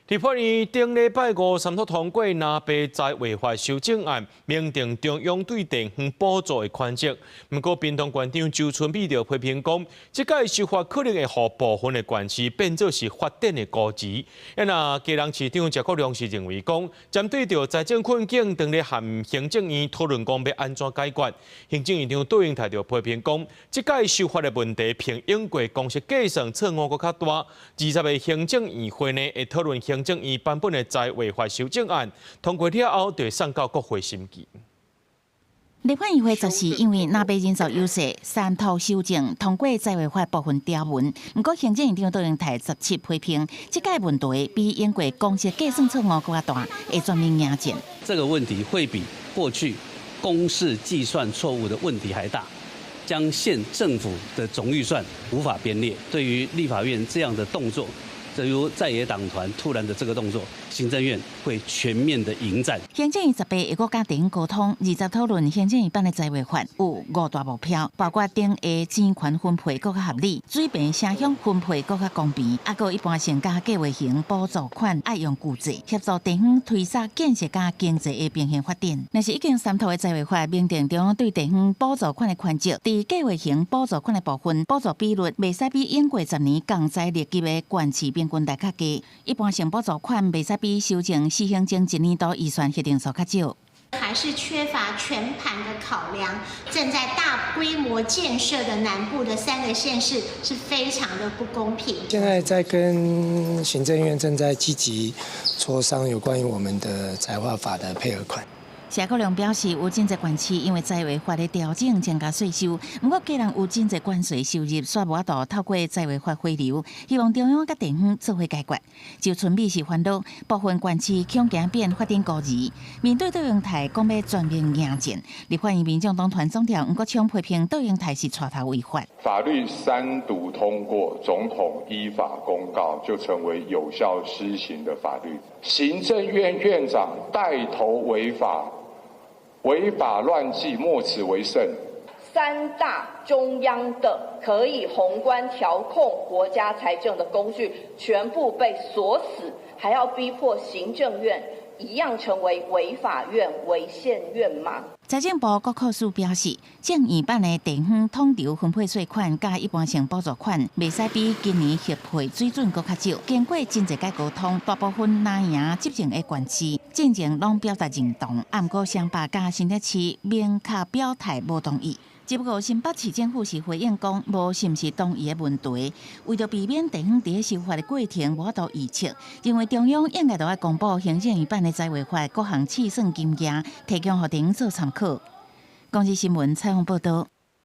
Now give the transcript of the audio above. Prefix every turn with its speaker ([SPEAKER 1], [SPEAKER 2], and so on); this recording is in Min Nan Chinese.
[SPEAKER 1] 立法院頂禮拜五三讀通過藍白財劃法修正案，明定中央對地方補助的權責。毋過，屏東縣長周春米就批評講，這擺修法可能會予部分的縣市變做是發展的孤兒。啊，基隆市長謝國樑是認為講，針對著財政困境，當咧和行政院討論講欲按怎解決。行政院長卓榮泰就批評講，這擺修法的問題，比往過公式計算錯誤閣較大。20日行政院會呢，會討論行政院版本的財劃法修正案，通過了後，就會送到國會審議。
[SPEAKER 2] 立法院會14因為藍白人數優勢，三讀修正通過財劃法部分條文。毋過行政院長卓榮泰17批評，這擺問題比往過公式計算錯誤閣較大，會全面迎戰。
[SPEAKER 3] 這個問題會比過去公式計算錯誤的問題還大，將縣政府的總預算無法編列。對於立法院這樣的動作，這如在野黨團突然的這個動作，行政院會全面的迎戰。
[SPEAKER 2] 行政院18會閣佮地方溝通，20討論行政院版的財劃法有五大目標，包括頂下錢權分配閣較合理，水平城鄉分配閣較公平，抑閣一般性佮計劃型補助款愛用舊制，協助地方推捒建設佮經濟的平衡發展。若是已經三讀的財劃法明定中央對地方補助款的權責，佇計劃型補助款的部分，補助比率袂使比往過10年仝財力級的縣市平均來較低，一般性補助款袂使比修正施行前一年度預算核定數較少。
[SPEAKER 4] 還是缺乏全盤的考量，正在大規模建設的南部的三個縣市是非常的不公平。
[SPEAKER 5] 現在在跟行政院正在積極磋商有關於我們的財劃法的配額款。
[SPEAKER 2] 謝國樑表示，有真濟縣市因為財劃法的調整增加稅收，毋過基隆有真濟關稅收入，煞無法度透過財劃法回流，希望中央佮地方做伙解決。周春米是煩惱部分縣市恐驚變發展孤兒，面對卓榮泰講欲全面迎戰，立法院民眾黨團總召黃國昌批評卓榮泰是帶頭違法。
[SPEAKER 6] 法律三讀通過，總統依法公告，就成為有效施行的法律。行政院院長帶頭違法。違法亂紀，莫此為甚。
[SPEAKER 7] 三大中央的可以宏觀調控國家財政的工具，全部被鎖死，還要逼迫行政院一樣成為違法院、違憲院嗎？
[SPEAKER 2] 財政部國庫署表示，政院版的地方統籌分配稅款佮一般性補助款，袂使比今年核配水準閣較少。經過真濟擺溝通，大部分藍營執政的縣市，進前攏表達認同，毋過雙北佮新北市明確表態無同意。只不過新北市政府是回應講，無是毋是同意的問題，為著避免地方佇修法的過程無法度預測，認為中央應該著愛公布行政院版的財劃法各項試算金額，提供予地方做參考。公視新聞採訪報導。